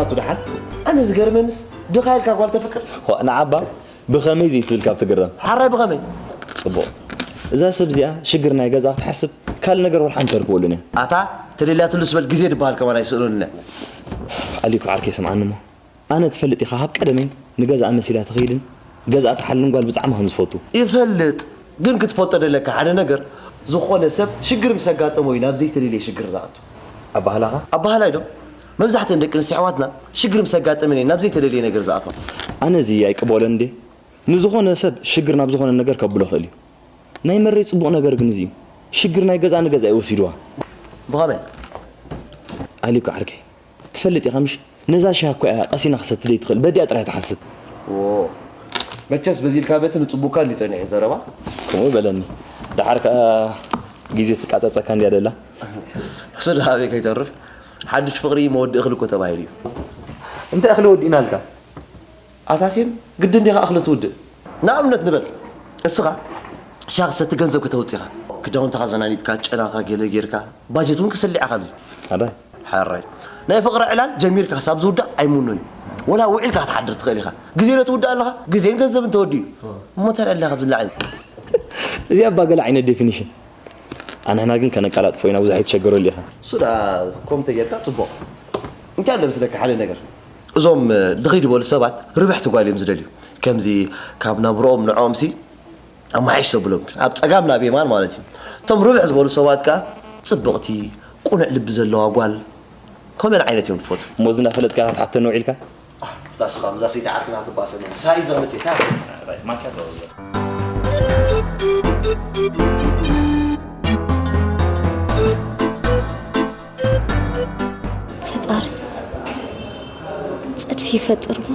ኣቱ ደሓን ኣነ ዝገርመንስ ድኻ ኢልካ ጓል ተፍቅር ንዓባ ብኸመይ ዘይትብል ካብ ትግረም። ሓራይ ብኸመይ? ጽቡቕ። እዛ ሰብ እዚኣ ሽግር ናይ ገዛ ክትሓስብ ካልእ ነገር ወላ ሓንቲ ኣይርከበሉን እያ። ኣታ ተደልያ ትሉ ስበል ግዜ ድበሃል ከማን ኣይስእኑን እያ። ኣሊኮ ዓርከይ ስምዓኒ እሞ ኣነ ትፈልጥ ኢኻ ካብ ቀደመይ ንገዛኣ መሲላ ትኸይድን ገዛኣ ትሓልልን ጓል ብጣዕሚ ከም ዝፈቱ። ይፈልጥ ግን ክትፈልጦ ደለካ ሓደ ነገር ዝኾነ ሰብ ሽግር ምስ ኣጋጠሞ እዩ ናብ ዘይተደልየ ሽግር ዝኣቱ። ኣባህላኻ? ኣባህላይ ዶ? መብዛሕትአን ደቂ ኣንስትዮ ኣሕዋትና ሽግር ምስ ኣጋጠመን እየን ናብ ዘይተደልየ ነገር ዝኣትዋ። ኣነ እዚ ኣይቅበሎን እንዴ ንዝኾነ ሰብ ሽግር ናብ ዝኾነ ነገር ከብሎ ይኽእል እዩ። ናይ መረይ ፅቡቕ ነገር ግን እዚ እዩ። ሽግር ናይ ገዛ ንገዛ እዩ ወሲድዋ። ብኸመይ? ኣሊኮ ዓርከይ ትፈልጥ ኢኻ ምሽ ነዛ ሻሂ እኮ እያ ቀሲና ክሰቲ ዘይትኽእል በዲኣ ጥራይ ትሓስብ። ዎ መቸስ በዚ ኢልካ በቲ ንፅቡቕካ እንዲ ፀኒሑ ዘረባ። ከምኡ በለኒ። ደሓር ከኣ ግዜ ትቃጸጸካ እንድያ ደላ። እሱ ደኣ ኣበይ ከይተርፍ ሓድሽ ፍቕሪ መወዲ እኽሊ እኮ ተባሂሉ እዩ። እንታይ እኽሊ ወዲእናልካ? ኣታ ሴም ግድን ዲኻ እኽሊ ትውድእ? ንኣብነት ንበል እስኻ ሻሂ ክሰቲ ገንዘብ ከተውጽእ ኢኻ። ክዳውንትኻ ዘናኒጥካ ጨናኻ ገለ ጌርካ ባጀት እውን ክስልዕ ኢኻ ኣብዚ። ኣረ ሕራይ ናይ ፍቕሪ ዕላል ጀሚርካ ክሳብ ዝውዳእ ኣይምኖን እዩ። ወላ ውዒልካ ክትሓድር ትኽእል ኢኻ። ግዜ ዶ ትውድእ ኣለኻ? ግዜን ገንዘብን ተወዲኡ። እሞ እንታይ ደኣ ኣለኻ ኣብዚ ላዕሊ? እዚ ኣባ ገለ ዓይነት ዴፊኒሽን ኣንሕና ግን ከነቀላጥፎ ኢና ብዙሕ ኣይትሸገረሉ ኢኻ። እሱ ደኣ ኮም ተጌርካ ጽቡቕ። እንታይ ኣሎ መስለካ ሓደ ነገር እዞም ድኽይ ዝበሉ ሰባት ርብሕቲ ጓል እዮም ዝደልዩ። ከምዚ ካብ ናብርኦም ንዕኦምሲ ኣማሓይሽ ዘብሎም ኣብ ጸጋም ናብ የማን ማለት እዩ። እቶም ርብሕ ዝበሉ ሰባት ከኣ ጽብቕቲ፣ ቁኑዕ ልቢ ዘለዋ ጓል ከምኡ ዓይነት እዮም ዝፈትዉ። እሞ እዚ እናፈለጥካ ኢኻ ክትሓተኒ ውዒልካ? ኣታ እስኻ ምዛ ሰይቲ ዓርክና ትባእሰና ሻሂ ዘምጽእ ኢልካ ማኪያቶ። ፈጣርስ ጸድፊ ይፈጥር እሞ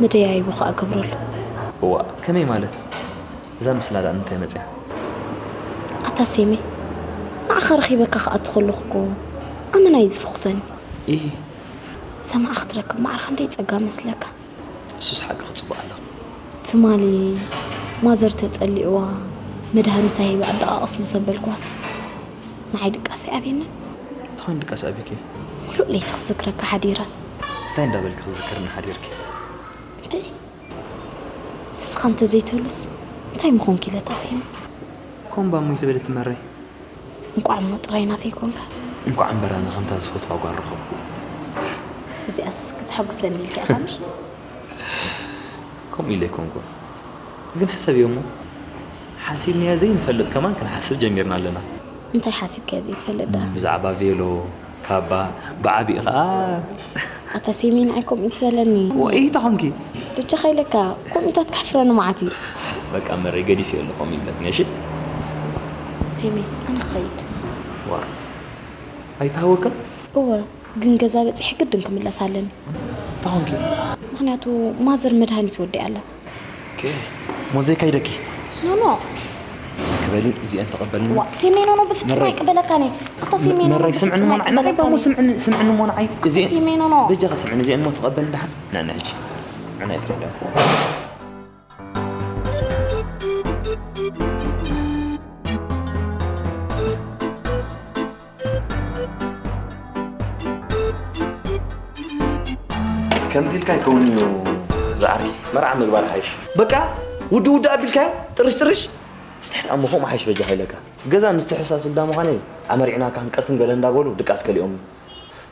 መደያይቡ ኸኣ ገብረሉ። እዋእ ከመይ ማለት? እዛ ምስላ ደኣ እንታይ መጽያ? ኣታ ሴሜ ንዓኻ ረኺበካ ክኣቱ ከለኹ እኮ ኣመና እዩ ዝፍኹሰኒ። ኢሂ። ሰማዒ ክትረክብ ማዕረ ክንደይ ጸጋ መስለካ። እሱስ ሓቂ ክጽቡቕ ኣለኹ። ትማሊ ማዘር ተጸሊእዋ መድሃኒት ሂበ ኣደቓቕስ ምስ ኣበልክዋስ ንዓይ ድቃስ ኣይኣብየንን። እንታይ ድቃስ ኣቢኪ? ምሉእ ለይቲ ክዝክረካ ሓዲረ። እንታይ እንዳበልኪ ክዝክርኒ ሓዲርኪ? እንዴ ንስኻ እንተ ዘይትህሉስ እንታይ ምኾንኪ ኢለ ተስኢነ። ኮምባ እሞ ይትበል እቲ መረይ። እንቋዕ እሞ ጥራይ ናተይ ኮንካ። እንቋዕ እምበር ኣነ ከምታ ዝፈትዋ ጓል ረኸብኩ። እዚኣስ ከተሐጉሰኒ ኢልካ ኢኻ ምሽ? ከምኡ ኢለ ኣይኮንኩን። ግን ሕሰብዮ እሞ ሓሲብናዮ ዘይንፈልጥ ከማን ክንሓስብ ጀሚርና ኣለና። እንታይ ሓሲብካዮ ዘይትፈልጥ ደኣ? ብዛዕባ ቬሎ፣ ካባ፣ ብዓቢኡ ኸኣ ኣታ ሴሜ ንዓይ ከምኡ ትበለኒ። ወይታ ኾንኪ። በጃኻ ኢለካ ከምኡታት ከሕፍረኒ መዓት እዩ። በቃ መረይ ገዲፈዮ ኣለኹ ከምኡ ይብለትኒ እሺ። ሴሜ ኣነ ክኸይድ። ዋ ኣይተሃወክን? እወ ግን ገዛ በጺሐ ግድን ክምለስ ኣለኒ። እንታይ ኾንኪ? ምኽንያቱ ማዘር መድሃኒት ወዲኣ ኣላ። ኦኬ ሞዘይ ካይደኪ። ኖ ኖ ክበሊ እዚአን ተቐበልኒ። ዋ ሴሜ ኖ ኖ በፍጹም ኣይቅበለካን እየ። ኣታ ሴሜ ኖ ኖ መረይ ስምዕኒ ሞ ንዓይ ንዓይ ባሞ ስምዕኒ ስምዕኒ ሞ ንዓይ እዚአን ሴሜ ኖ ኖ በጃኺ ስምዕኒ እዚአን ሞ ተቐበልኒ ደሓን ንዕና ሕጂ ንዕና ይትረዳ። ከምዚ ኢልካ ኣይከውን እዩ ዝዓርኪ መርዓ ምግባር ሓይሽ በቃ ውድ ውድ ኣቢልካዮ ጥርሽ ጥርሽ ድሕር ኣሞ ከምኡ ሓይሽ በጃኻ ኢለካ ገዛ ምስትሕሳስ እንዳ ምዃነ ኣመሪዕናካ ክንቀስን ገለ እንዳበሉ ድቃስ ከሊኦም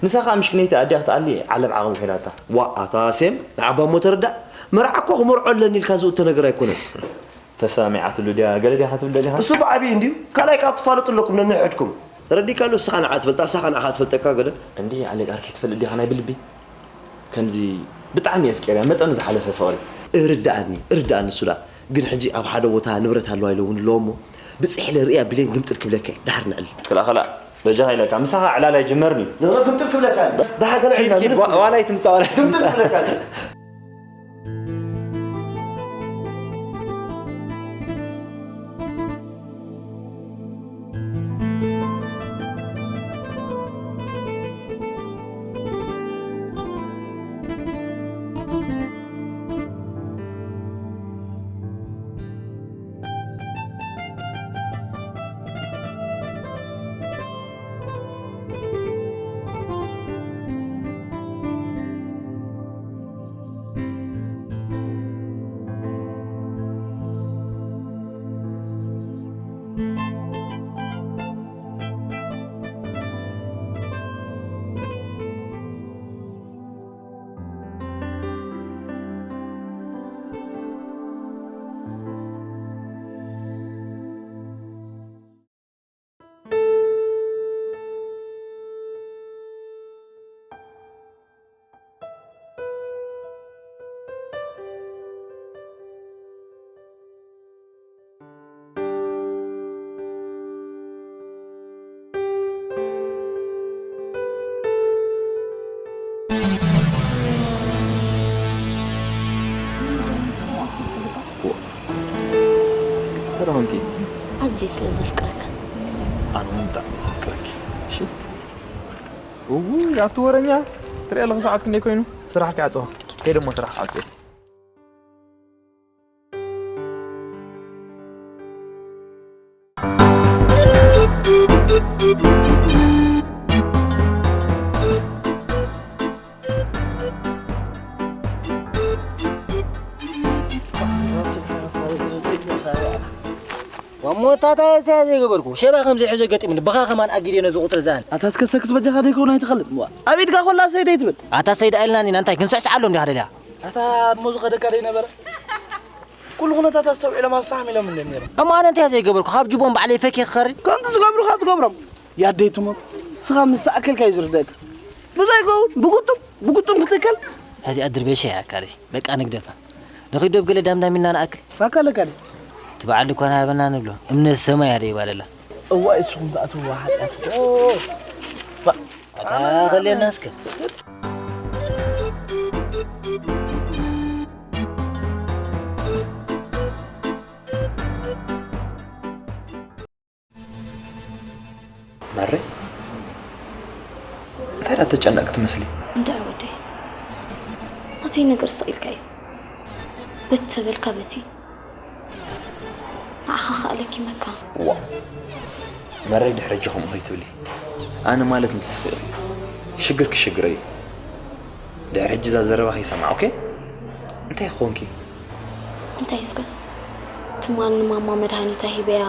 ንሳ ከዓ ምሽክነይቲ ኣዲኣ ክትኣሊ ዓለም ዓቕሚ ኮይናታ ዋእ ኣታ ሴም ንዓባ እሞ ተረዳእ መርዓ እኮ ክመርዖ ኣለኒ ኢልካ ዝእቶ ነገር ኣይኮነን ተሳሚዓትሉ ድያ ገለ ድያ ክትብል ደሊኻ? እሱ ብዓብዪ እንድዩ። ካልኣይ ከኣ ትፋለጡ ኣለኩም ነንሕድኩም። ተረዲእካ ኣሎ እስኻ ንዓ ትፈልጣ እሳ ከኣ ንዓኻ ትፈልጠካ ገለ። እንድየ ኣሌክ ኣርከይ ትፈልጥ ዲኻ ናይ ብልቢ? ከምዚ ብጣዕሚ እየ ኣፍቂረያ መጠኑ ዝሓለፈ ፍቕሪ። እርድኣኒ እርድኣኒ እሱ ደኣ። ግን ሕጂ ኣብ ሓደ ቦታ ንብረት ኣለዋ ኢለ እውን ኣለዎ እሞ ብጽሕ ኢለ ርእያ ብሌን ግምጥል ክብለካ እየ። ደሓር ንዕልል። ክላእ ክላእ በጃኻ ኢለካ ምሳኻ ዕላል ኣይጅመርን እዩ። ንብረት ግምጥል ክብለካ እየ። ደሓር ገለ ዒልና ንስ- ዋላ ኣይትምጻእ ዋላ ግምጥል ኣይትምጻእ። ክብለካ እየ። ሰላም እንኪ። ኣዝየ ስለ ዘፍቅረካ። ኣነ እውን ብጣዕሚ እየ ዘፍቅረኪ። እሺ። እውይ ኣቲ ወረኛ። ትሪኦ ኣለኹ ሰዓት ክንደይ ኮይኑ? ስራሕ ክዓፅኹ። ከይደ እሞ ስራሕ ክዓፅኹ። ዋሞ ታታ እዚኣ ዘይገበርኩ ሸባ ከምዚ ሕዞ ገጢሙኒ ብኻ ከማን ኣጊድ ነዚ ቁጥሪ ዝኣን ኣታ እስከ ሰክት በጃኻ ደይከውን ኣይትኸልም ዋ ኣብ ኢድካ ኮላ ሰይደይ ትብል ኣታ ሰይዳ ኢልናኒ ናንታይ ክንስዕስዓሎም ዲኻ ደልያ ኣታ እሞ ዝኸደካ ደይ ነበረ ኩሉ ኩነታት ኣስተውዒሎም ኣስተሓሚሎም እንደ ነይሮም እሞ ኣነ እንታይ ዘይገበርኩ ካብ ጅቦም ባዕለይ ፈኪ ክኸሪ ከምቲ ዝገብሩኻ ትገብሮም ያደይ ትሞት ስኻ ምስ ተኣከልካ እዩ ዝርደእካ ብዘይከውን ብጉጡም ብጉጡም ክትከል ሕዚኣ ድርቤሻ እያ ኣካለይ በቃ ንግደፋ ንኺድ ዶብ ገለ ዳምዳም ኢልና ንኣክል ኣካለካ ድዩ እቲ በዓል ድኳን ሃበና ንብሎ እምነት ሰማይ ኣደ ይባለላ እዋይ እስኹም ትኣትውዋ ሓጢኣት ኣታ ኸልየና እስከ መሬ እንታይ ደኣ ተጨነቕ ትመስሊ? እንድዒ ወደይ ናተይ ነገር ስቕ ኢልካዮ በቲ ተበልካ በቲ ንዓኻ ከኣ ለኪመካ። ዋእ መሬ ድሕሪ ሕጂ ከምኡ ከይትብሊ ኣነ ማለት ንስኺ ኢኺ ሽግርኪ ሽግረይ እዩ ድሕሪ ሕጂ እዛ ዘረባ ከይሰምዓ ኦኬ እንታይ ክኾንኪ? እንታይ እስከ ትማል ንማማ መድሃኒታ ሂበያ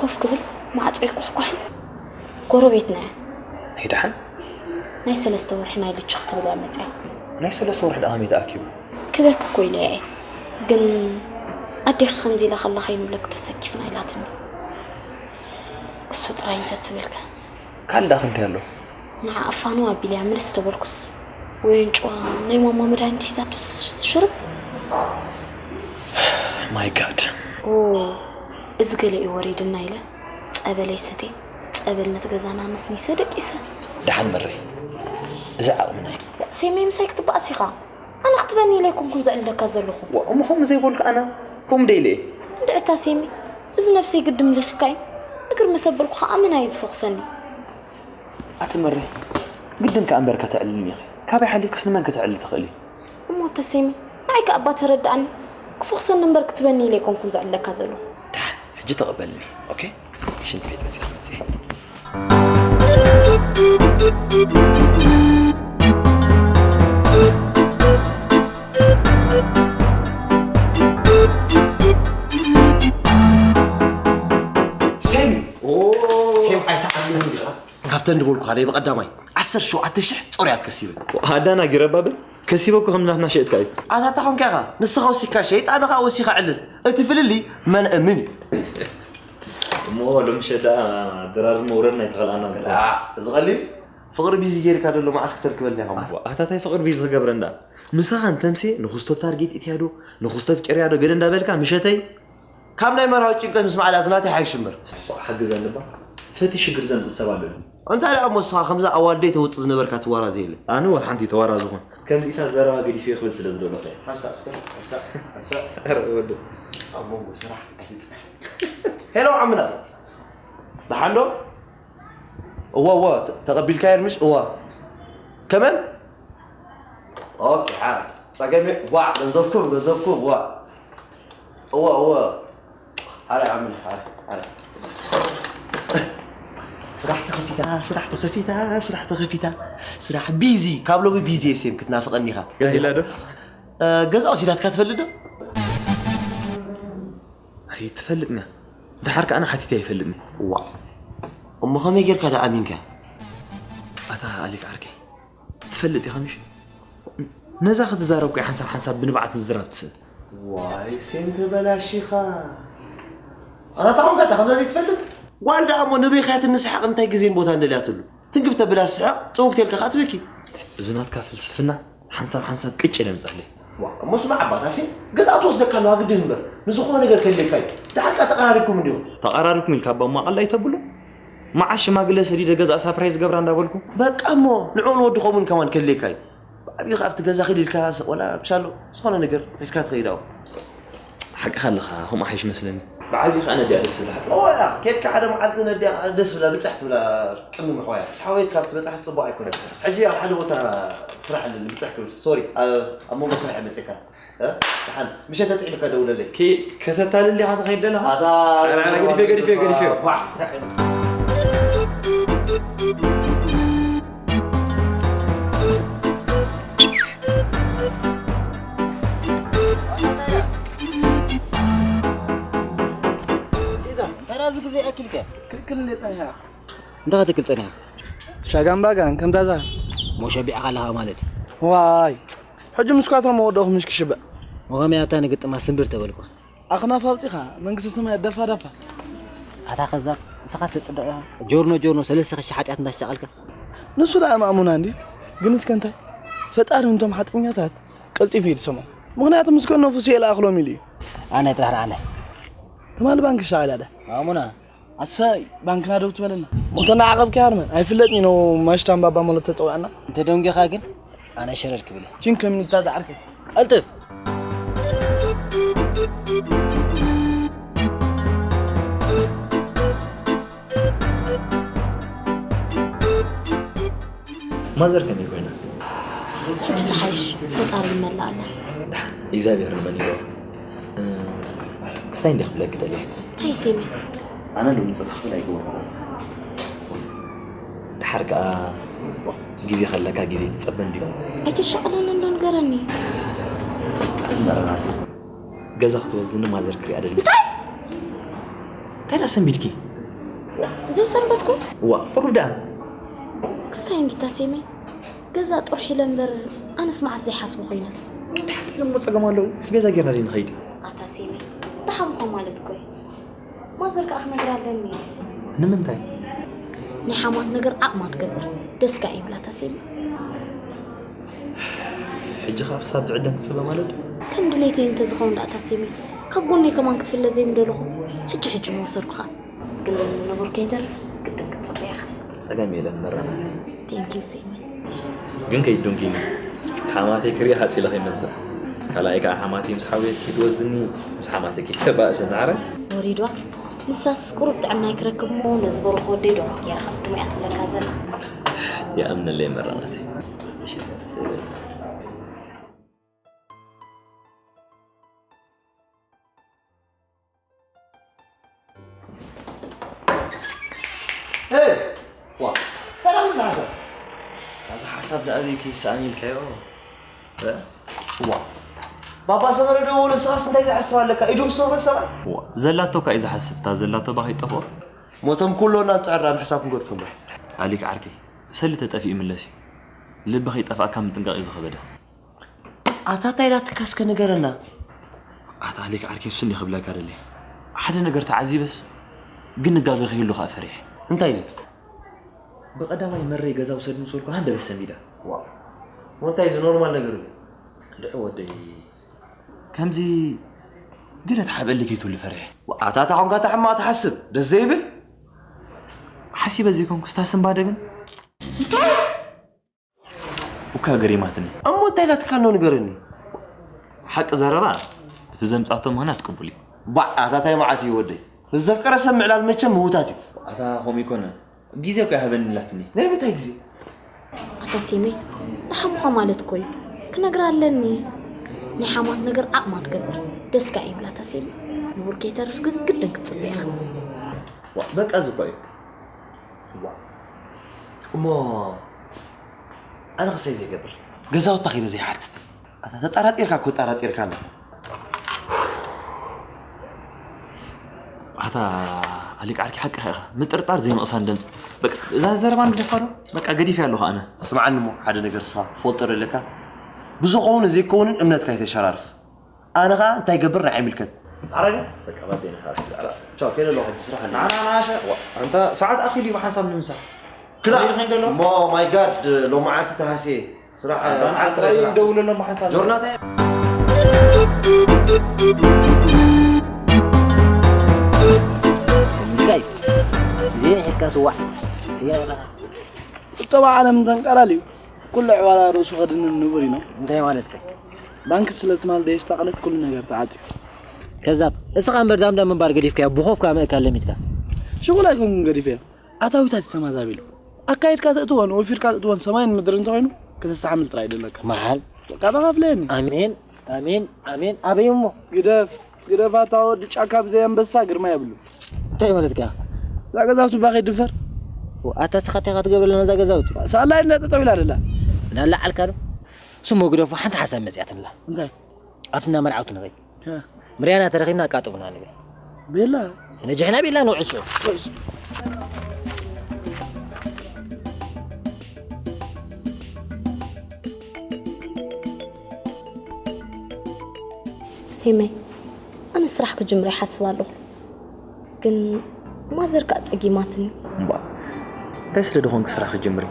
ኮፍ ክብል ማዕጾ ይኳሕኳሕን ጎረቤትና እያ። ኣይ ደሓን። ናይ ሰለስተ ወርሒ ናይ ልቺ ክትብል እያ መጽያ። ናይ ሰለስተ ወርሒ ደኣ ከመይ ተኣኪቡ? ክበኪ እኮ ኢለያ እየ ግን ኣዴኺ ከምዚ ኢላ ከላ ከይንብለኪ ተሰኪፍና ኢላትኒ። እሱ ጥራይ እንተትብልከ? ካልእ ደኣ እንታይ ኣሎ? ንዓ ኣፋንዋ ኣቢለያ ምልስ ተበልኩስ ወይን ጭዋ ናይ ማማ መድሃኒት ሒዛቶ ሽርብ My God ኦ እዚ ገለ እዩ ወሪድና ኢለ ጸበለይ ሰትየ ጸበል ነቲ ገዛና ነስኒሰ ደቂሰ። ደሓን መረይ እዚ ዓቕምና እዩ። ሴመይ ምሳይ ክትበኣስ ኢኻ ኣነ ክትበኒ ኢለ ኣይኮንኩን ዘዕልለካ ዘለኹ። ዋእ እሞ ከምኡ ዘይበልኩ ኣነ ከምኡ ዶ ኢለ እየ። እንድዒ እታ ሴመይ እዚ ነብሰይ ግድም ልኺካ እዩ ንግር ምስ ኣበልኩ ኸኣ ኣመና እዩ ዝፈኹሰኒ። ኣቲ መሬ ግድን ከኣ እምበር ከተዕልልኒ ኢኺ። ካበይ ሓሊፍክስ ንመን ከተዕልሊ ትኽእሊ? እሞ ተሴሚ ንዓይ ከኣ እባ ተረድኣኒ። ክፎኽሰኒ እምበር ክትበኒ ኢለ ኣይኮንኩን ዘዕልለካ ዘለኹ። ደሓን ሕጂ ተቐበልኒ ኦኬ። ሽንቲ ቤት መጺኣ መጺኤ። ሴም ሴም ኣይተዓልምን ዲኻ? ካብተን ዝበልኩኻ ናይ ብቐዳማይ ዓሰርተ ሸውዓተ ሽሕ ጾርያት ከሲበ። ኣዳናጊረ ባብል ከሲበ እኮ ከምዚ ናትና ሸየጥካ እዩ። ኣታ እንታይ ኾንካ ኢኻ? ንስኻ ወሲኽካ ሸይጥ ኣነ ኸኣ ወሲኻ ዕልል። እቲ ፍልልይ መን እምን እዩ። እሞ ሎሚ ሸዳ ድራር መውረድ ናይ ተኸልኣና እዚ ቐሊል ፍቕሪ ቢዚ ጌርካ ደሎ መዓስ ክተርክበልና ኢኻ? ኣታ ታይ ፍቕሪ ቢዚ ክገብረ እንዳ ምሳኻ እንተምሴ ንኹስቶብ ታርጌት ኢትያ ዶ ንኹስቶብ ጨርያ ዶ ገለ እንዳበልካ ምሸተይ ካብ ናይ መርሃዊ ጭንቀት ምስ ማዕዳ ዝናተይ ሓይሽ እምበር። ሓግዘኒ እባ ፈትዩ ሽግር ዘምፅእ ሰብ ኣሎ ድዩ? እንታይ ደኣ እሞ ንስኻ ከምዛ ኣዋልደይ ተውፅእ ዝነበርካ ትዋራዘ የለ። ኣነ ዋላ ሓንቲ ተዋራዝኹን። ከምዚኢታት ዘረባ ገዲፈዮ ክብል ስለ ዝደለኹ እየ። ሓንሳእ እስከ ሓንሳእ ሓንሳእ። ኧረ ወዲ ኣብ መንጎ ስራሕ ኣይትፅናሕ። ሄሎ ዓምና ደሓን ዶ? እወ እወ ተቐቢልካየን ምሽ እወ ከመን ኦኬ ሓ ጸገም ዋ ገንዘብኩም ገንዘብኩም ዋ እወ እወ ሓረ ኣምን ሓረ ሓረ ስራሕ ተኸፊታ ስራሕ ተኸፊታ ስራሕ ተኸፊታ ስራሕ ቢዚ ካብ ሎሚ ቢዚ የሴም ክትናፍቐኒ ኢኻ ኢላ ዶ ገዛ ወሲዳትካ ትፈልጥ ዶ ኣይትፈልጥና ድሓር ከኣና ሓቲተ ኣይፈልጥኒ ዋ እሞ ከመይ ጌርካ ዶ ኣሚንካ ኣታ ኣሊክ ዓርከይ ትፈልጥ ኢኻ ምሽ ነዛ ክትዛረብ ኮይ ሓንሳብ ሓንሳብ ብንብዓት ምዝራብ ትስእ ዋይ ሴም ተበላሺኻ ኣታ ታኹም ከታ ከምዛ ዘይትፈልጥ ጓል ደኣ እሞ ንበይካያትን ንስሓቕ እንታይ ግዜን ቦታ እንደልያትሉ ትንክፍ ተብላ ስሕቕ ጽውግት ኢልካ ከኣ ትበኪ እዚ ናትካ ፍልስፍና ሓንሳብ ሓንሳብ ቅጭ ኢለ ምጸለይ። ዋእ እሞ ስማዕ ኣባታሲ ገዛ ትወስደካ ኣለዋ ግድን እምበር ንዝኾነ ነገር ከድልየካ እዩ። ደሓር ከኣ ተቐራሪብኩም እንዲኹም። ተቐራሪብኩም ኢልካ ኣባ እሞ ኣቐል ኣይተብሎ። መዓስ ሽማግለ ሰዲደ ገዛ ሳፕራይዝ ገብራ እንዳበልኩ። በቃ እሞ ንዕኡ ንወዲ ከምኡን ከማን ከድልየካ እዩ። ብዓብዩ ከኣ ኣብቲ ገዛ ኺድ ኢልካ ሰቕ ወላ ብሻሎ ዝኾነ ነገር ሒዝካ ትኸይድ ኣብኡ። ሓቅኻ ኣለኻ ከምኡ ሓይሽ መስለኒ። ብዓብዪ ከዓ ነዲኣ ደስ ዝብላ። ኦ፣ ያ፣ ኬድካ ሓደ መዓልቲ ነዲኣ ደስ ብላ፣ ብፅሕ ትብላ፣ ቅድሚ ምሕዋያ። ምስ ሓወየት ካብ ትበፅሓ ፅቡቕ ኣይኮነን። ሕጂ ኣብ ሓደ ቦታ ስራሕ ኣለኒ፣ ብፅሕ ክብል። ሶሪ፣ ኣብ፣ ኣብ መንጎ ስራሕ እየ መፅእካ። እ? ደሓን፣ ምሸት ተጥዒምካ ደውለለይ። ኬ-፣ ከተታልል ዲኻ ትኸይድ ዘለኻ? ኣታ፣ ኣረ፣ ኣረ፣ ገዲፈ፣ ገዲፈ፣ ገዲፈ። ዋ፣ እንታይ ዓይነት ተራዚ ግዜ ኣኪልከ ክልክል እንደ ጸኒሓ። እንታይ ክትክል ጸኒሓ? ሻጋን ባጋን ከምታ እዛ። ሞሸ ቢዕኻ ኣለኻ ማለት። ዋይ፣ ሕጂ ምስኳትሮ መወደኹ ምሽ ክሽበ። ወኸመይ ኣብታ ንግጥማ ስምብር ተበልኳ። ኣኽናፍ ኣውጺኻ መንግስቲ ሰማይ ደፋ ደፋ። ኣታ ከዛብ፣ ንስኻ ዝተጽደቕ ኢኻ። ጆርኖ ጆርኖ ሰለስተ ሺሕ ሓጢኣት እንዳስተቓልካ። ንሱ ደኣ ማእሙና እንዲ። ግን እስከ እንታይ? ፈጣሪ ነቶም ሓጢኛታት ቀልጢፉ ይድሰሞም። ምኽንያቱ ምስ ከነፉ ስየ ለኣኽሎም ኢሉ እዩ። ኣነ ጥራሕ ንዓነ። ትማሊ ባንክ ሻቒላ ደ። ማእሙና። ኣሰይ፣ ባንክና ደው ትበለና። ሞተና ዓቐብ ከይ ሃርመን። ኣይፍለጥን እዩ ነው ማሽታን ባባ ሞለት ተጸውዐና። እንተ ደንጊኻ ግን ኣነ ሸረር ክብል። ቺን ከሚኒታ ዝዓርከ። ቀልጥፍ። ማዘር ከመይ ኮይና? ሕጂ ተሓይሽ፣ ፈጣሪ ይመልኣላ። ደሓን፣ እግዚኣብሔር ንመን ኢሎ። እ፣ ክስታይ እንዲያ ክብለኪ ደልየ። እንታይ ሴሚ? ኣነ ሎሚ ጽባሕ ክብል ኣይገበርኩ። ደሓር ከኣ ግዜ ከለካ ግዜ ትጸበ እንዲዩ። ኣይተሻቕለኒ እንዶ ንገረኒ። ኣዝመረናት። ገዛ ክትወዝኒ ማዘር ክሪኣ ደሊ። እንታይ? እንታይ ደኣ ሰንቢድኪ? ዘይሰንበድኩ? ዋ፣ ቁሩብ ደኣ። ክስታይ እንዲታ ሴመይ። ገዛ ጥርሑ ኢለ እምበር ኣነስ መዓስ ዘይሓስቦ ኮይነ። ቅድሓት ኢለ እሞ ጸገም ኣለዎ? ስቤዛ ጌርና ደይ ንኸይድ? ኣታ ሴመይ፣ ደሓምኾ ማለት እኮ እዩ። ማዘር ከኣ ክነግራ ኣለኒ። ንምንታይ? ናይ ሓማት ነገር ዓቕማ ትገብር። ደስካ ይብላ ኣታ ሴመይ። ሕጂ ኸኣ ክሳብ ዝዕደም ክጽበ ማለት ድዩ? ከም ድሌተይ እንተዝኸውን ደኣ ኣታ ሴመይ፣ ካብ ጎነይ ከማን ክትፍለ ዘይምደለኹ፣ ሕጂ ሕጂ ምወሰድኩኻ። ግን ንቡር ከይተርፍ ግድን ክትጽበ ኢኻ። ጸገም የለን መራናት። Thank you ሴመይ። ግን ከይትዱንኪኒ። ሓማተይ ክርኢ ሃጽ ኢለ ከይመጽእ። ካልኣይ ከኣ ሓማተይ ምስ ሓውየት ከይትወዝኒ፣ ምስ ሓማተይ ከይተባእስ ንዓረ። ወሪድዋ። ንሳስ ቁሩብ ጥዕናይ ክረክብ እሞ ነዚ በርኹ ወደይ ዶ ጌርካ ድሙያ ትብለካ ዘላ። ይኣምነለይ መራናተይ። ሄይ! ዋ፣ ሰላም እዚ ሓሳብ። እዚ ሓሳብ ደኣ ኣበይ ከይሰኣን ኢልካዮ? እ? ዋ። ባባ ሰመረ ደወሉ፣ ንስኻስ እንታይ ዝሓስብ ኣለካ? ኢዱ ክሰብሮ ሰብኣይ? ዋ፣ ዘላቶ እኳ እዩ ዝሓስብ፣ እታ ዘላቶ እባ ከይጠፍኦ። ሞቶም ኩሎና ንጽዕራ ምሕሳብ ክንገድፎ እምበር። ኣሊክ ዓርከይ፣ ሰሊ ተጠፊኡ ይምለስ እዩ። ልቢ ከይጠፍኣካ ምጥንቃቕ እዩ ዝኸበደ። ኣታ እንታይ ዳትካ እስከ ንገረና። ኣታ ኣሌክ ዓርከይ እሱ እንዲ ክብለካ ደልየ። ሓደ ነገር ተዓዚበስ ግንጋበ ከይህሉ ከኣ ፈሪሐ። እንታይ እዚ? ብቐዳማይ መረይ ገዛ ውሰድ ምስ በልኩ ሃንደበት ሰንቢዳ። ዋው። እንታይ እዚ ኖርማል ነገር እዩ። እንድዒ ወደይ ከምዚ ገለ ተሓብአሊ ከይትህሉ ፈሪሐ። ኣታ እታ ኾንካ እታ ሕማቕ ትሓስብ ደስ ዘይብል? ሓሲበ ዘይኮንኩስ እታ ስንባደ ግን እንታይ? እኳ ገሪማትኒ። እሞ እንታይ ኢላትካ ኣሎ ንገረኒ። ሓቂ ዘረባ፣ እቲ ዘምጻቶ ምኽንያት ቅቡል እዩ። ባዕ፣ ኣታ ታይ መዓት እዩ ወደይ? ንዘፍቀረ ሰብ ምዕላል መቸም ምህውታት እዩ። ኣታ ከምኡ ይኮነ። ግዜ እኮ ይሃበኒ ኢላትኒ። ናይ ምንታይ ግዜ? ኣታ ሴሜ፣ ንሓሙኻ ማለት እኮ እዩ። ክነግራ ኣለኒ። ናይ ሓማት ነገር ዓቕማ ትገብር። ደስካ ይብላ ኣታ ሴሜ። ንቡር ከይተርፍ ግን ግድን ክትጽበ ኢኻ። ዋ፣ በቃ እዚ እኮ እዩ። ዋ። እሞ ኣነ ክሰይ ዘይገብር። ገዛውታ ኸይደ ዘይሓትት። ኣታ ተጠራጢርካ እኮ ጠራጢርካ ኣሎ። ኣታ ኣሊቅ ዓርኪ ሓቅኻ ኢኻ። ምጥርጣር ዘይምቕሳን ደምፂ። በቃ እዛ ዘረባ ንግደፋ ዶ? በቃ ገዲፈ ኣለኹ ኣነ። ስምዓኒ እሞ ሓደ ነገር ንስኻ ትፈልጦ ዶ ኣለካ? ብዝኸውን ዘይከውንን እምነትካ ኣይተሸራርፍ። ኣነ ኸኣ እንታይ ገብር ንዓይ ይምልከት። ኣረጋ? በቃ ባዴ ንኻ። ቻው፣ ከይደ ኣለኹ፣ ሕጂ ስራሕ ኣለኒ። ንዓና ንዓሸ? ዋ፣ ኣንታ ሰዓት ኣኺሉ እዩ ብሓንሳብ ንምሳሕ። ክላ-፣ ከይደ ከይደ ኣሎ? ሞ፣ ማይ ጋድ፣ ሎማዓንቲ ተሃስየ። ስራሕ፣ ኣንታ ዓንተ ጥራይ ስራሕ። ይደውል ኣሎ ብሓንሳብ። ጆርናታ። ሚካይ፣ ዜና ሒዝካ ስዋዕ። ቁጠባ ዓለም ተንቀላልዩ። ኩሉ ዕባላ ርእሱ ከድንን ንቡር ኢና። እንታይ ማለትካ? ባንክ ስለ ትማል ደየስታቕለት ኩሉ ነገር ተዓጽዩ። ከዛብ፣ እስኻ እምበር ዳምዳም ምንባር ገዲፍካዮ፣ ብኾፍካ ምእካል ለሚድካ። ሽጉል ኣይኮንኩን ገዲፈዮ። ኣታዊታት እዩ ተመዛቢሉ። ኣካይድካ ተእትዎን ወፊርካ ተእትዎን ሰማይን ምድሪ እንተኾይኑ፣ ከተስተሓምል ጥራይ ደለካ። መሓል። በቃ ተኻፍለየኒ። ኣሜን፣ ኣሜን፣ ኣሜን። ኣበይ እሞ? ግደፍ፣ ግደፍ ኣታ ወዲ ጫካ ብዘይ ኣንበሳ ግርማ የብሉ። እንታይ ማለትካ? እዛ ገዛውቲ እባ ከይድፈር። ኣታ እስኻ እንታይ ኢኻ ትገብረለና እዛ ገዛውቲ? ሳላይ እንዳ ጠጠው ኢላ ደላ። እናለዓልካ ዶ? ስሞ ግደፎ፣ ሓንቲ ሓሳብ መጺኣትላ። እንታይ? ኣብቲ እንዳ መርዓውቲ ንኸይድ። እ። ምርያና ተረኺብና ኣቃጥቡና ንብል። ቤላ። ነጅሕና ቤላ ንውዕል ሽዑ። ሴመይ፣ ኣነ ስራሕ ክጅምር ይሓስብ ኣለኹ። ግን ማዘር ከኣ ጸጊማትኒ። እምባ፣ እንታይ ስለ ደኾንኪ ስራሕ ክትጅምሪ?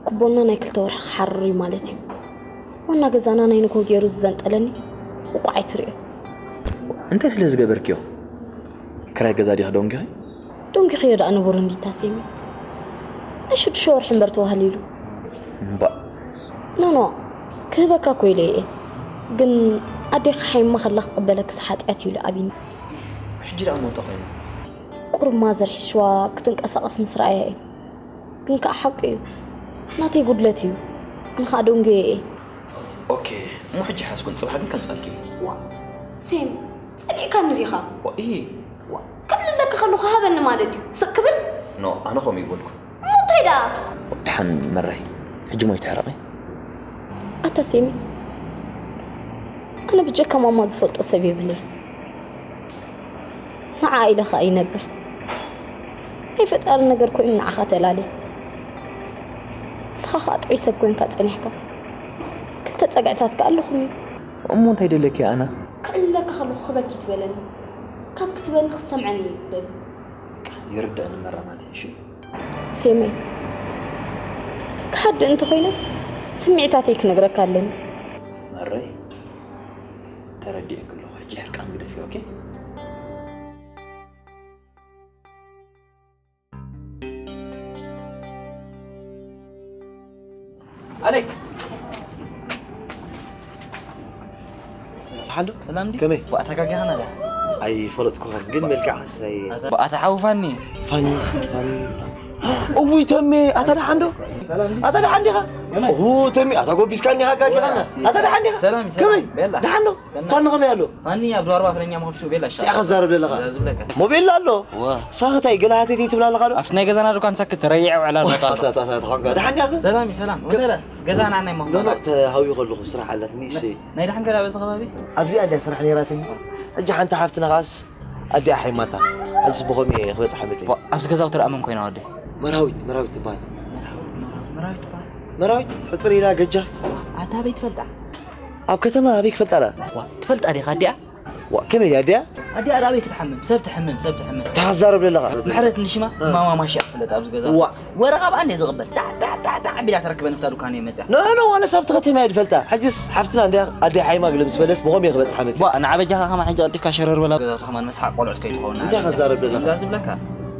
ኩቦና ናይ ክልተ ወርሒ ክሓርር እዩ ማለት እዩ። ዋና ገዛና ናይ ንግሆ ገይሩ ዝዘንጠለኒ እኳ ኣይትርእዮ። እንታይ ስለ ዝገበርክዮ? ክራይ ገዛ ዲኺ ደንጊኺ? ደንጊኽዮ ደኣ ንቡር እንዲታ ሴሚ። ናይ ሽዱሽተ ወርሒ እምበር ተባህሊሉ። እምባ። ኖ፣ ኖ፣ ክህበካ እኮ ኢለ እየ። ግን ኣዴኻ ሓይማ ከላ ክቕበለክስ ሓጢኣት እዩ ኢሉ ኣቢኒ። ሕጂ ደኣ እሞ እንታይ ኮይኑ? ቁሩብ ማዘር ሒሽዋ ክትንቀሳቐስ ምስ ረኣያ እዩ። ግን ከኣ ሓቁ እዩ። ናተይ ጉድለት እዩ። ኣነ ከኣ ደንጎየ እየ። ኦኬ፣ እሞ ሕጂ ሓዝኩን፣ ጽባሕ ግን ከምጻልኪ። ዋ፣ ሴም፣ ጸሊእካኒ ዲኻ? ዋ፣ እሂ። ዋ፣ ከዕልለካ ከለኹ ሃበኒ ማለት ድዩ? ስቕ ክብል? ኖ፣ ኣነ ከምኡ ይበልኩ። እሞ እንታይ ደኣ? ደሓን መራይ፣ ሕጂ ሞ ይትሕረቒ? ኣታ ሴሚ፣ ኣነ ብጀካ ማማ ዝፈልጦ ሰብ የብለይ። ንዓ ኢለ ኸኣ ይነብር። ናይ ፈጣሪ ነገር ኮይኑ ንዓኻ ተላልየ። ንስኻ ኸኣ ጥዑይ ሰብ ኮይንካ ጸኒሕካ። ክልተ ጸግዕታት ከኣ ኣለኹም እዩ። እሞ እንታይ ደለኪ ኣና? ክዕልለካ ከለኹ ክበኪ ትበለኒ። ካብ ክትበኒ ክትሰምዐኒ እየ ዝደሊ። ይርዳእኒ መራማት እዩ፣ እሺ? ሴመይ፣ ክሃድእ እንተኾይነ ስምዒታተይ ክነግረካ ኣለኒ። መረይ፣ ተረዲኤኪ ኣለኹ። ሕጂ ሕርቃን ግደፊ፣ ኦኬ? ኣሌክ። ሓሎ፣ ሰላም ድዩ? ከመይ? ዋ፣ ተጋጊኻ ናዳ? ኣይፈለጥኩኻን፣ ግን መልክዓ ሳይ። ዋ፣ ኣታ ሓው ፋኒ። ፋኒ፣ ፋኒ። እውይ፣ ተሜ፣ ኣታ ደሓን ዶ? ኣታ ደሓን ዲኻ? ኡ፣ ተሜ፣ ኣታ ጎቢስካ እኒኻ፣ ጋጊኻና። ኣታ ደሓን ዲኻ? ሰላም፣ ሰላም። ከመይ? ቤላ። ደሓን ዶ? ፋኒ ከመይ ኣሎ? ፋኒ ኣብ ዶርባ ፍለኛ መኸፍቱ ቤላ ሻ። እንታይ ክዛረብ ዘለኻ? እዛ ዝብለካ። ሞቤላ ኣሎ? ዋ። ሳኽታይ ገለ ሃተይቲ ትብላ ኣለኻ ዶ? ኣብቲ ናይ ገዛና ድኳን ሳክት ተረጊዐ ውዕላ ዋ፣ ዘጣሎ። ኣታ፣ ኣታ፣ ኣታ፣ ተኾንካ። ደሓን ዲኻ? ሰላም እዩ፣ ሰላም። ኖ፣ ወደረ፣ ገዛና ናይ ኖ፣ ኖ፣ መኽባላ። ተሃዊ ከለኹ ስራሕ ኣላትኒ፣ እሰይ። ናይ ደሓን ገዛ በዚ ከባቢ? ኣብዚ ኣድያ ስራሕ ነይራትኒ። ሕጂ ሓንቲ ሓፍትና ኸኣስ ኣዲኣ ሓይማታ። ሕጂ ብኸምኡ እየ ክበጽሓ መጽእ። ዋ፣ ኣብዚ ገዛውቲ ደኣ መን ኮይና ወደይ? መራዊት፣ መራዊት ትበሃል። መራዊት ትበሃል? መራዊት፣ ሕጽር ኢላ ገጃፍ። ኣታ ኣበይ ትፈልጣ? ኣብ ከተማ ኣበይ ክፈልጣ ደኣ? ዋ፣ ትፈልጣ ዲኻ ኣዲኣ? ዋ፣ ከመይ ድያ ኣዲኣ? ኣዲኣ ደኣ ኣበይ ክትሓምም? ሰብ ትሕምም፣ ሰብ ትሕምም። እንታይ ክዛረብ ዘለኻ? ምሕረት ንሽማ እ። ማማ ማሽያ ትፍለጥ ኣብዚ ገዛ። ዋ። ወረ ካብኣ እንድየ ዝቕበል። ዳዕ፣ ዳዕ፣ ዳዕ፣ ዳዕ ኣቢላ ተረክበ ንፍታ ዱካን እየ መፅያ። ኖ፣ ኖ፣ ኖ፣ ዋላ ሳብ ተኸቲማ እየ ዝፈልጣ። ሕጅስ ሓፍትና እንድያ ኣዲኣ ሓይማ ግለ ምስ በለስ ብኸም እየ ክበፅሓ መፅእ። ዋ፣ ንዓ በጃኻ ከማን ሕጂ ቀልጢፍካ ሸረር በላ። ገዛውቲ ከማን መስሓቕ ቆልዑት ከይትኸውን። እንታይ ክዛረብ ዘለኻ? እንዳ ዝብለካ።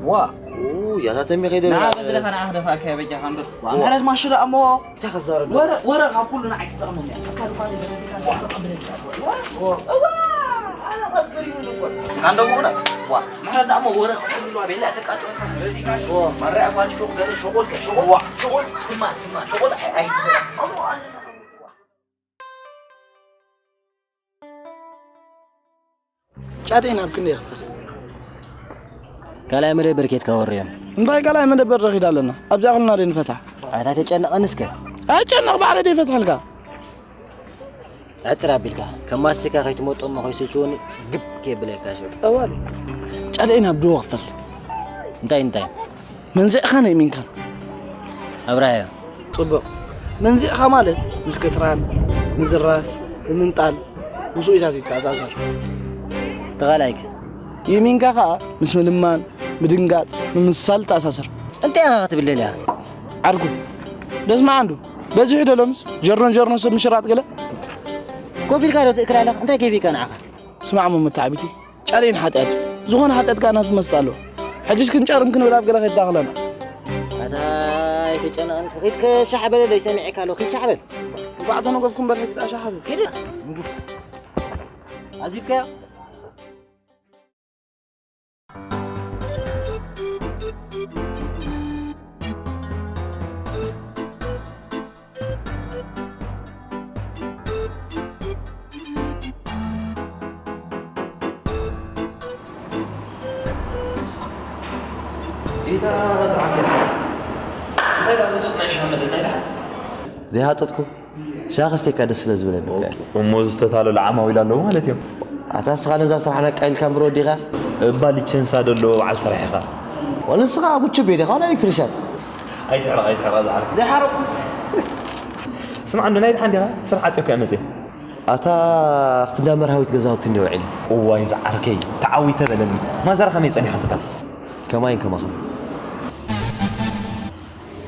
ዋ። ኡ፣ ያታ ተሚ ከይደ ንዓ በላ። በዚ ለኻ ንዓ ክደፋእካ እየ በጃኻ እምበር። ዋ፣ ዋ። ምሕረት ማሹ ደኣ እሞ። እንታይ ክዛረብ ወረ፣ ወረ ካብ ኩሉ ንዓይ ትጠቕመኒ እያ። ኣካል እኳ ዘይበለካ ክትጠቕመኒ እያ። ዋ። እዋ። ኣነ ቐስ ገሪሙኒ እኮ። ካንዶ ምኹነ? ዋ። ምሕረት ደኣ እሞ ወረ ካብ ኩሉ ቤላ ተቃጥለካ። ዋ። ማርያ እኳ ሹቕ ገለ ሹቑል ከ፣ ሹቑል፣ ዋ። ሹቑል፣ ስማ፣ ስማ፣ ሹቑል ኣይ-፣ ኣይትበላ። ጫደይ ናብ ክንደይ ይኽፈል? ካልኣይ መደበር ኬድካ ወርዮም። እንታይ ካልኣይ መደበር ረኺድ ኣለና? ኣብዚኣ ኩልና ደይ ንፈትሓ። ኣታ ተጨነቐኒ እስከ። ኣይጨነቕ፣ ባዕለ ደይ ፈትሐልካ። ዕጽር ኣቢልካ፣ ከም ማስቲካ ከይትመጦ እሞ ከይስልችወኒ ግብ ከየብለካ ሽዑ። ጠዋል። ጫደይ ናብ ድዎ ክፈል። እንታይ እንታይ? መንዚዕኻ ናይ ሚንካን ኣብራህዮ። ጽቡቕ። መንዚዕኻ ማለት ምስ ቅጥራን፣ ምዝራፍ፣ ምምንጣል፣ ምስኡኢታት ይተኣሳሰር። ተኻላይክ። የሚንካ ኸኣ ምስ ምልማን፣ ምድንጋጽ፣ ምምስሳል ይተኣሳሰር። እንታይ ኢኻ ክትብል ደሊኻ? ዓርኩ። ደስማዕ እንዱ። በዚሑ ዶ ሎምስ? ጀርኖ ጀርኖ ሰብ ምሽራጥ ገለ? ኮፍ ኢልካ ዶ ትእክል ኣለኻ? እንታይ ከይፊካ ንዓኻ? ስማዕ እሞ መተዓቢቲ። ጫሌን ሓጢኣት እዩ። ዝኾነ ሓጢኣት ከኣ ናቱ መስጣ ኣለዎ። ሕጅስ ክንጨርም ክንብል ኣብ ገለ ከይትዳኽለና። ኣታ ኣይተጨነቐኒ፣ እስከ ኪድ ከሻሕ በለለይ፣ ሰሚዐካ ኣለኹ፣ ኪድ ሻሕ በል። እንቋዕ ተነገፍኩ እምበር ሕጂ ደኣ ሻሕ በል። ኪድ። ኣዚብካዮ? ጌታ ዝዓገብ እንታይ ደኣ ህጹጽ ናይ ሻመደና ይድሓን ዘይሃጠጥኩ ሻኸ ስተካ ደስ ስለ ዝበለኒ እኮ እያ። እሞ ዝተታለሉ ዓማዊል ኣለዉ ማለት እዮም። ኣታ ንስኻ ነዛ ስራሕና ኣቃሊልካ እምበር ወዲኻ እባ ሊቸንሳ ደሎ በዓል ስራሕ ኢኻ። ንስኻ ጉችቤ ዲኻ ዋላ ኤሌክትሪሻን? ኣይትሕረቕ ኣይትሕረቕ ዝዓርክ ዘይሓረቑ። ስምዓ እንዶ ናይ ድሓን ዲኻ ስራሕ ዓፅዮካ እየ መፅእ። ኣታ ኣብቲ እንዳ መርሃዊት ገዛውቲ እንዲ ውዒለ። እዋይ ዝዓርከይ ተዓዊተ በለኒ። ማዘር ከመይ ጸኒሓ ትባል? ከማይን ከማኻ።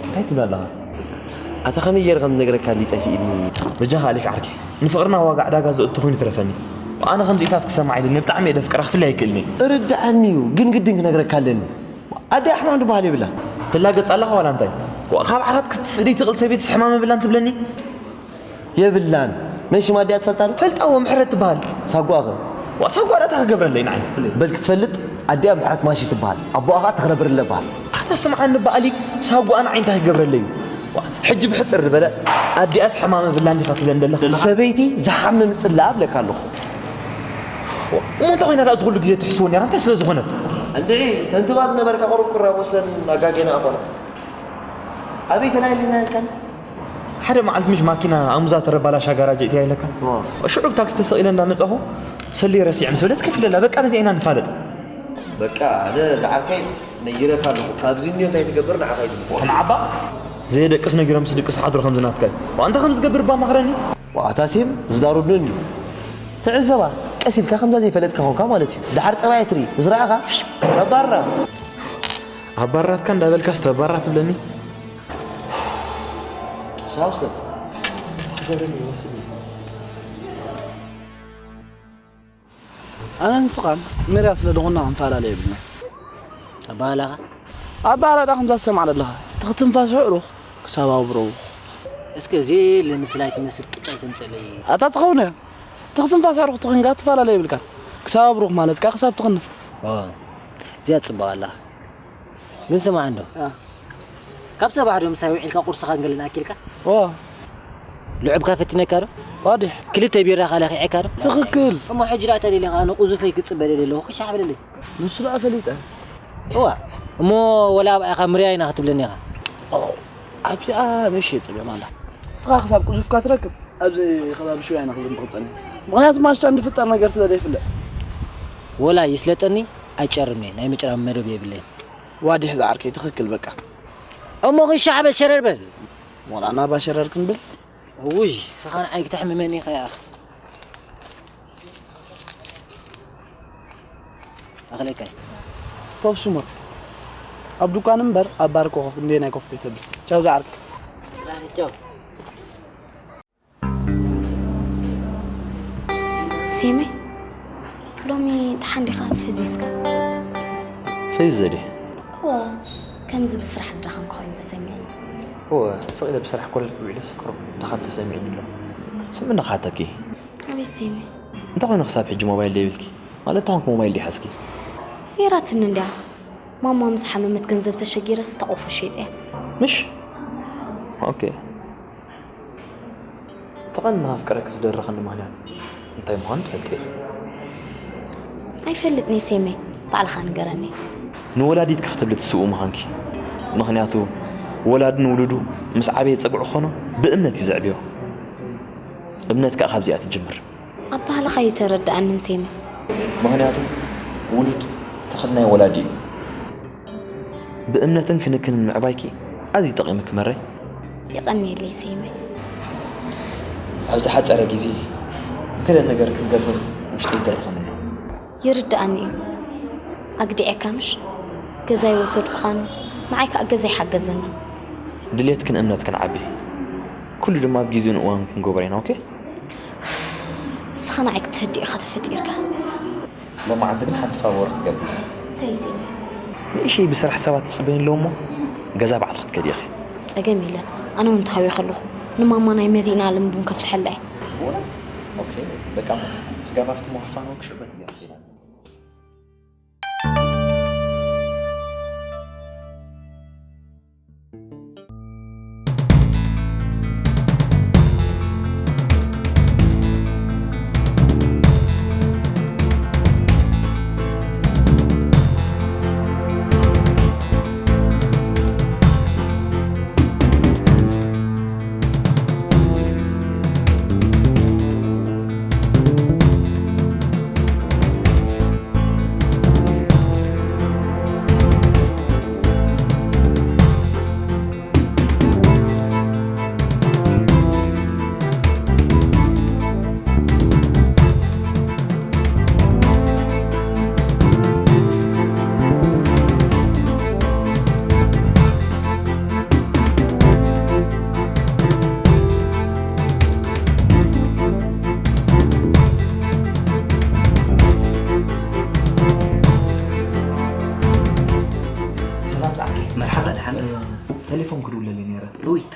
እንታይ ትብል ኣለኻ? ኣታ ከመይ ገይረ ከም ዝነግረካ እንዲ ጠፊእኒ። በጃኻ ኣሌክ ዓርከይ ንፍቕርና ዋጋ ዕዳጋ ዘእቱ ኮይኑ ትረፈኒ። ኣነ ከምዚኢታት ክሰማዕ ኢለኒ ብጣዕሚ እየ ደፍቅራ ክፍለይ ኣይክእልኒ። እርድኣኒ እዩ ግን ግድን ክነግረካ ኣለኒ። ኣደ ኣሕማም ዝበሃል የብላ። ትላገጽ ኣለኻ ዋላ እንታይ? ዋ፣ ካብ ዓራት ክትስእደይ ትቕል ሰበይትስ ሕማም የብላን ትብለኒ? የብላን። መን ሽማ ኣዲኣ ትፈልጣ ዶ? ፈልጣዎ ምሕረት ትበሃል። ሳጓ ኸ? ዋ ሳጓ ዳታ ክገብረለይ ንዓይ። በል ክትፈልጥ ኣዲኣ ምሕረት ማሺ ትበሃል። ኣቦኣ ኸኣ ተኽለ ብርለ በሃል። ኣታ ስምዓኒ በኣሊ ሳጓኣ ንዓይ እንታይ ክገብረለይ እዩ? ዋ፣ ሕጂ ብሕጽር ዝበለ ኣዲኣስ ሕማም የብላን ዲኻ ትብለን ዘለኻ? ሰበይቲ ዝሓምም ጽላኣ እብለካ ኣለኹ። እሞ እንታይ ኮይና ደኣ እዚ ኩሉ ግዜ ትሕስዎ ነይራ እንታይ ስለ ዝኾነት? እንድዒ ከንቲባ ዝነበርካ ቁሩብ ቁራብ ወሰን ኣጋጌና ኣኾና። ኣበይ ተላዒልና ኢልካኒ? ሓደ መዓልቲ ምሽ ማኪና ኣሙዛ ተረባላሻ ጋራጅ እትያ ኢለካ? ሽዑ ብታክሲ ተሰቒለ እንዳመጻኹ ሰልየ ረሲዐ ምስ በለት ከፊለላ በቃ በዚኣ ኢና ንፋለጥ። በቃ ኣነ ዝዓርከይ ነጊረካ ኣለኹ ካብዚ እኒኦ እንታይ ትገብር ንዓኻ እዩ ዝምልከት። ንዓባ ዘየደቅስ ነጊሮም ስድቅስ ሓድሮ ከምዚ ናትካ እዩ። ዋንታ ከም ዝገብር እባ ማኽረኒ። ዋታ ሴም ዝዳሩድኑ እንዲዩ ትዕዘባ ቀስ ኢልካ ከምዛ ዘይፈለጥካ ኾንካ ማለት እዩ። ድሓር ጥራይ ትርኢ ምስ ረኣኻ ተባራ። ኣባራትካ እንዳበልካ ስተባራ ትብለኒ። ሻውሰት ኣነ ንስኻን መርያ ስለ ዝኾንና ክንፈላለ የብልና። ኣባላኻ ኣባራዳ ከምዛ ትሰምዓ ዘለኻ ትኽትንፋስ ሕሩኽ ክሳብ ኣብረው እስከ እዚ ለምስላይ ትመስል ቅጫ ይተምፀለይ ኣታ ትኸውን እያ። ትኽትንፋስ ሕሩኽ ትኾንካ ትፈላለ የብልካን። ክሳብ ኣብሩኽ ማለት ከዓ ክሳብ ትኽንፍ። እዚኣ ፅቡቕ ኣላ። ግን ስማዕ እንዶ ካብ ሰባሕ ዶ ምሳይ ውዒልካ ቁርስኻን ገለን ኣኪልካ? ልዑብካ ፈቲነካ ዶ? ዋዲሕ ክልተ ቢራኻ ለኺዐካ ዶ? ትኽክል። እሞ ሕጂ ደኣ ተደሊኻ ኣነ ቁዙፈይ ክጽበ ደልየ ኣለኹ ክሻሕ በለለይ። ንሱ ደኣ ፈሊጠ። እዋ እሞ ወላ ኣብኣኻ ምርያ ኢና ክትብለኒ ኢኻ። ኣብዚኣ ንእሽተይ ጸገም ኣላ። ንስኻ ክሳብ ቁዙፍካ ትረክብ ኣብዚ ከባቢ ሽውያ ኢና ክንብል ንቕጽል። ምኽንያቱ ማሽታ እንድፍጠር ነገር ስለ ዘይፍለጥ። ወላ ይስለጠኒ ኣይጨርምኒ ናይ ምጭራም መደብ የብለይን። ዋዲሕ ዝዓርከይ ትኽክል በቃ። እሞ ኽሻዕ በል ሸረር በል። ሞላ ናባ ሸረር ክንብል። ውይ ስኻ ንዓይ ክተሕምመኒ ኢኻ ያኽ። ኣኽለካ። ፎፍ ሽሞት ኣብ ዱኳን እምበር ኣብ ባር ኮኾፍ እንዴ ናይ ኮፍ ቤት ተብል። ቻው ዝዓርክ። ቻው። ሴመይ ሎሚ ደሓን ዲኻ ፈዚዝካ? ፈዚዘ ድየ? እወ ከምዚ ብስራሕ ዝደኸምካ ኮይኑ ተሰሚዑኒ። እወ ስቕ ኢለ ብስራሕ ኮለል ክብል ኢለስ ቁሩብ ድኻም ተሰሚዑኒ ኣሎ። ስምዒ ንኽሓተኪ። ኣቤት ሴመይ። እንታይ ኮይኑ ክሳብ ሕጂ ሞባይል ደይብልኪ? ማለት ተኾንኪ ሞባይል ድዩ ሓዝኪ? ነይራትኒ እንድያ ማማ ምስ ሓመመት ገንዘብ ተሸጊረስ ተቆፎ ሸይጠያ። ምሽ? ኦኬ። እቲ ቀንዲ ንኸፍቅረኪ ዝደረኸኒ ምኽንያት እንታይ ምዃኑ ትፈልጢ ኢኺ። ኣይፈልጥን እየ ሴመይ፣ ባዕልኻ ንገረኒ። ንወላዲትኪ ክትብሊ ትስውኢ ምዃንኪ። ምኽንያቱ ወላዲ ንውሉዱ ምስ ዓበየ ጸግዑ ክኾኖ ብእምነት እዩ ዘዕብዮ። እምነት ከኣ ካብዚኣ ትጅምር። ኣባህላኻ ኣይተረድኣንን ሴመይ። ምኽንያቱ ውሉድ ተኽሊ ናይ ወላዲ እዩ። ብእምነትን ክንክንን ምዕባይኪ ኣዝዩ ጠቒሙኪ መረይ። የቐንየለይ ሴመይ። ኣብ ዝሓጸረ ግዜ ገለ ነገር ክንገብር ውሽጠይ ተልኢኹምኒ። ይርድኣኒ እዩ ኣግዲዐካ ምሽ ገዛ ኣይወሰድኩኻን ንዓይ ከኣ ገዛ ኣይሓገዘኒ። ድሌትክን እምነትክን ዓቢ ኩሉ ድማ ኣብ ግዜኡን እዋኑን ክንገብሮ ኢና ኦኬ። ንስኻ ንዓይ ክትህድእ ኢኻ ተፈጢርካ። ሎማዓንቲ ግን ሓንቲ ፋቮር ክትገብር። እንታይ ዜና? ንእሽተይ ብስራሕ ሰባት ትጽበይኒ ኣለዉ እሞ ገዛ ባዕልኺ ክትከዲ ኢኺ። ጸገም የለን። ኣነ እውን ተሃውየ ከለኹ ንማማ ናይ መዲና ኣለም ቡን ከፍልሐላ እየ። ብእውነት? ኦኬ በቃ ስጋብ ኣብቲ ሞሓፋን ወክሹ በትገርፍ ኢላ።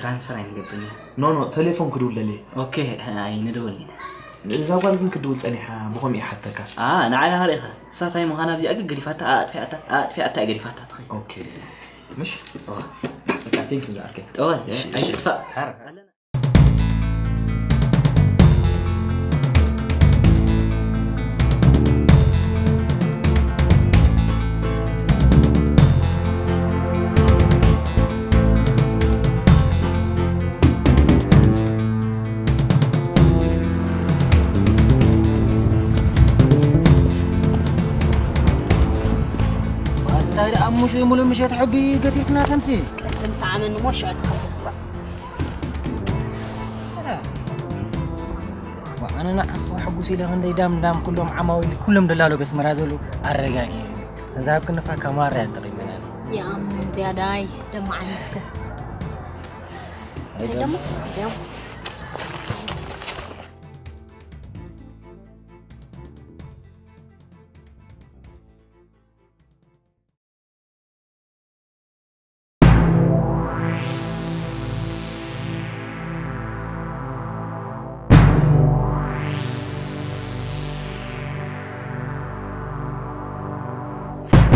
ትራንስፈር ኣይንገብርን ኢና። ኖ ኖ፣ ቴሌፎን ክድውለለይ። ኦኬ፣ ኣይንደወልን ኢና። እዛ ጓል ግን ክትድውል ጸኒሓ፣ ብኸምኡ ይሓተካ። አ ንዓላ ሃሪኻ እሳት ኣይምዃና ኣብዚኣ ግን ገዲፋታ ኣጥፊኣታ ኣጥፊኣታ እያ ገዲፋታ ትኸይ ኦኬ፣ ምሽ በቃ ቴንክ ዩ ዝኣርከ። ጠዋል ኣይትጥፋእ። እንታይ ደኣ ሙሽ ሙሉ ምሸት ሕቢ ገቲርክና ተምሲ። ቅድም ሰዓመኒ እሞ ሽዑ ትኸይድ። ኣነ ንዓኹ ሕጉስ ኢለ ክንደይ ዳም ዳም ኩሎም ዓማዊል ኩሎም ደላሎ በስመራ ዘለዉ ኣረጋጊ። ነዛ ኣብ ክንፋ ከማርያ ጥሪመና። يا أم زياداي دم عنسك دم دم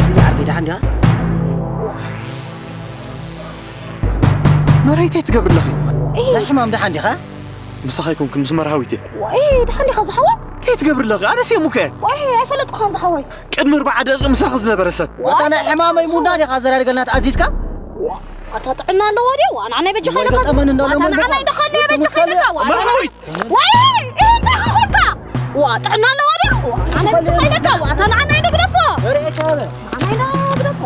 እዛ ዓርቢ ደሓን ድያ? መራይተይ ትገብር ኣለኺ? ናይ ሕማም ደሓን ዲኻ? ምሳኻ ኣይኮንኩን ምስ መርሃዊት እየ። ወይ ደሓን ዲኻ ዝሓወይ? እንታይ ትገብር ኣለኺ? ኣነስ እየ ሙከ። ወይ ኣይፈለጥኩኻን ዝሓወይ። ቅድሚ ኣርባዓ ደቂቕ ምሳኺ ዝነበረ ሰብ። ዋታ ናይ ሕማመይ ሙና ዲኻ ዘራርገልና ተኣዚዝካ? ኣታ ጥዕና ኣለዎ ድዩ? ዋና ናይ በጃኻ ኢለካ። ጠመን እንዳሎ ዋታ ንዓና ኢለካ። መርሃዊት! ወይ እንታይ ኾንካ? ዋ ጥዕና ኣለዎ ድዩ? ዋ ኣነ ብትኸይደካ ዋ እታ ንዓና ይነግደፎ። ንዓና ይነግደፎ።